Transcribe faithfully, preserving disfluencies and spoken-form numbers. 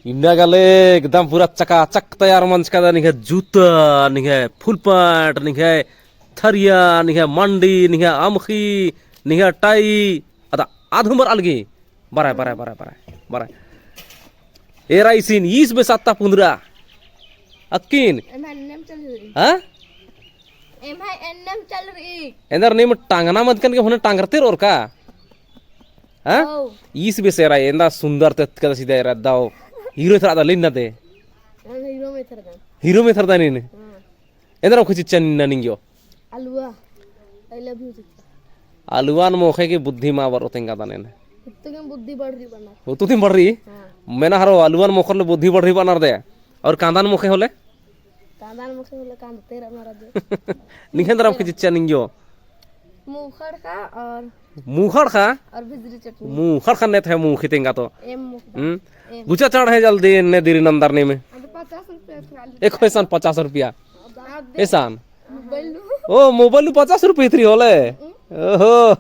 इन्ना गले एकदम पूरा चकाचक तैयार मंजका दा, निंग्है जूता, निंग्है full pant, निंग्है थरिया, निंग्है मंडी, निंग्है अमखी, निंग्है टाई, अदा आधुमर अलगी। बराय, बराय, बराय, बराय, बराय। एरा इसिन ईस बेसाता पुंदरा। अक्किन? एम्है एन्नेम चल रही। हाँ? एम्है एन्नेम चल रही। एन्देर नीम टांगना मत कन के होने टांगरते रोर का? हाँ? हौ। ईस बेस एरा एन्दा सुंदर ते अतका सीधा एरा दाओ। Hero थरा दा लिन्ना दे। हाँ, hero में थरा दा। Hero में थरा दा नीन? हाँ। एन्देर मोखे चिच्चा निन्ना निंग्यो। अलुआ। I love you चिच्चा। अलुआन मोखे की बुद्धि मा बरओ तेंगा दानेन। हुत्तु की बुद्धि बढ़ रही बना। हुत्तु तिम बढ़ रही? हाँ। मेना हरो अलुआन मोखर ले बुद्धि बढ़ रही बना दे। और कांदान मोखे होले? कांदान मोखे होले कांदते रअना रअदे। निंग्है एन्देर मोखे चिच्चा निंग्यो। मूखड़ खा और मूखड़ खा? और भिजरी चटनी। मूखड़ खा ने थे मूखी तेंगा तो। एम मूखड़ा। हम्म? एम। गुचा चढ़ है जल्दी ने दिरी नंदर ने में। अब पचास रुपया खाली। एक एहसान पचास रुपया। अब दे। एहसान। Mobile नू। ओ, mobile नू पचास रुपया इतरी होले? हम्म। ओहो।